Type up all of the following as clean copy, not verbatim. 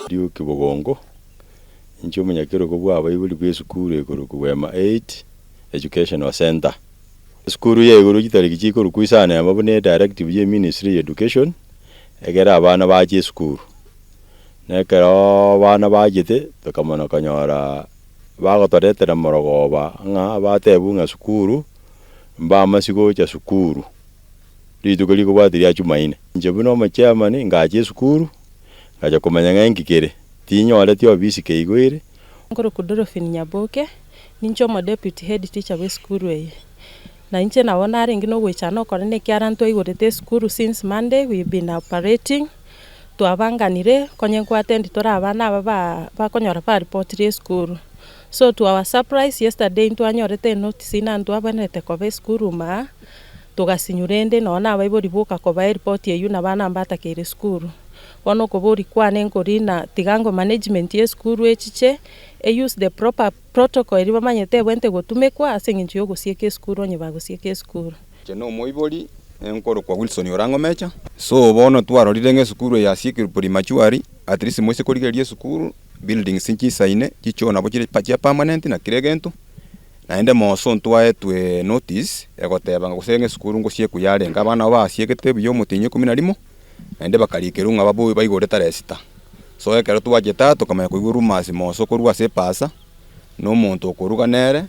Luke Bogonko, Inche omonyakerogo bw'abaibori bw'esukuru ekorokwa Wema Aid Educational Centre. Esukuru ya igoro chitariki chikorokwa isano emo buna edirective ye ministry ya education, egere abana bache esukuru. Na ekero abana bachete tokamana konyora bagotoretera morogoba ng'a batebwe ng'a sukuru mbamasi gocha sukuru rituko rikobwatia ria Jumaine. Inche buna omochairman ngacha esukuru, ngacha komanya ng'a inki kere, tinyoreti ofisi keigoire. Nkorokwa Dorothy Nyaboke, ninche omo deputy head teacher bwe esukuru eye. Na inche nabo narenge na ogoichana okonene ekiagera ntwaigorete esukuru since Monday we been operating, twabanganire konye nkwatendi tore abana aba ba bakonyora baripotire esukuru. So to our surprise yesterday ntwanyorete enotice ng'a ntwabwenerete koba esukuru ime aa, togasinywa rende nonye na abaibori boka kobaa eripoti eywo na abana mbatakeire esukuru. Bono okoboria kwane nkori ng'a tiga ngo management ya esukuru echiche, e use the proper protocol eria bamanyete ebwenerete gotumekwa ase eng'encho ya ogosieka esukuru onye bagosieka esukuru. Inche nomoibori, nkorokwa Wilson Orang'omecha. So bono twarorire ng'a esukuru eye yasiekirwe prematurely, at least moise korigereria esukuru, buildings nchisaine, chichoo nabo chire chia permanent na kera egento, naende moso ntwaetwe notice egoteba ng'a gose ng'a esukuru ngosiekwa yarenge. Abana nabo basiegete buya omotienyi ikomi na rimo, naende bakarikerwa ng'a babu baigore tarehe sita. So ekero twachete aa tokamanya koigwa rumours moso korwa ase epasa, na omonto okoruga nere,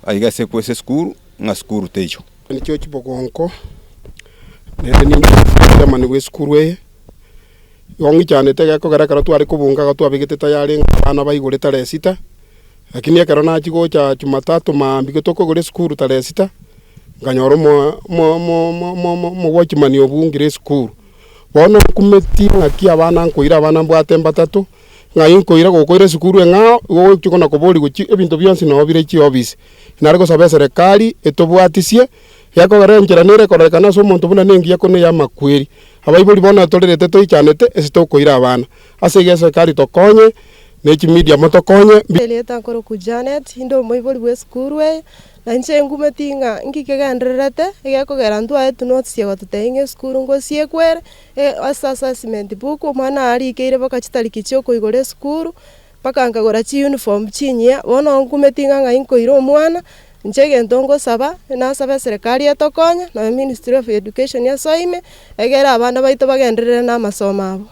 aiga ase ase esukuru, ng'a sukuru teiyo. Nichio chibogonko, naende ninche chairman bwa esukuru eye, igo ng'ichanete gekogera ekero tware kobunga iga twabegete tayari ng'a abana baigore tarehe sita, lakini ekero nachia gocha jumatatu maambia igo tokogora esukuru tarehe sita, nkanyora omo omo omo omo omo omowatchman obungire esukuru. Bono nkumeti ng'aki abana nkoira abana mbwate mbatato, ng'ai nkoira gokoira esukuru eng'ao, igo ogochia kona koboria gochia ebinto bionsi noo bire chiofisi. Nare gosaba eserekari etobwatisie, gekogera enchera nere ekororekana ase omonto buna nengiya ko neya amakweri. Abaibori bono torerete toichanete ase tokoira abana. Ase igo eserekari tokonye, ne chimedia motokonye. Erieta nkorokwa Janet, inde omoibori bwa esukuru eye, na inche ngumeti ng'a nki kegendererete, egekogera ntwaetwe notice egototebia ng'a esukuru ngosiekwa ere, ase assessment book, omwana arikeire mpaka chitariki chia okoigora esukuru, mpaka nkagora chiuniform chinyia, bono nkumeti ng'a ng'ai nkoira omwana, inche egento ngosaba, nasabe eserekari etokonye, nonya ministry of education esoime, egere abana baito bagenderere na amasomo abo.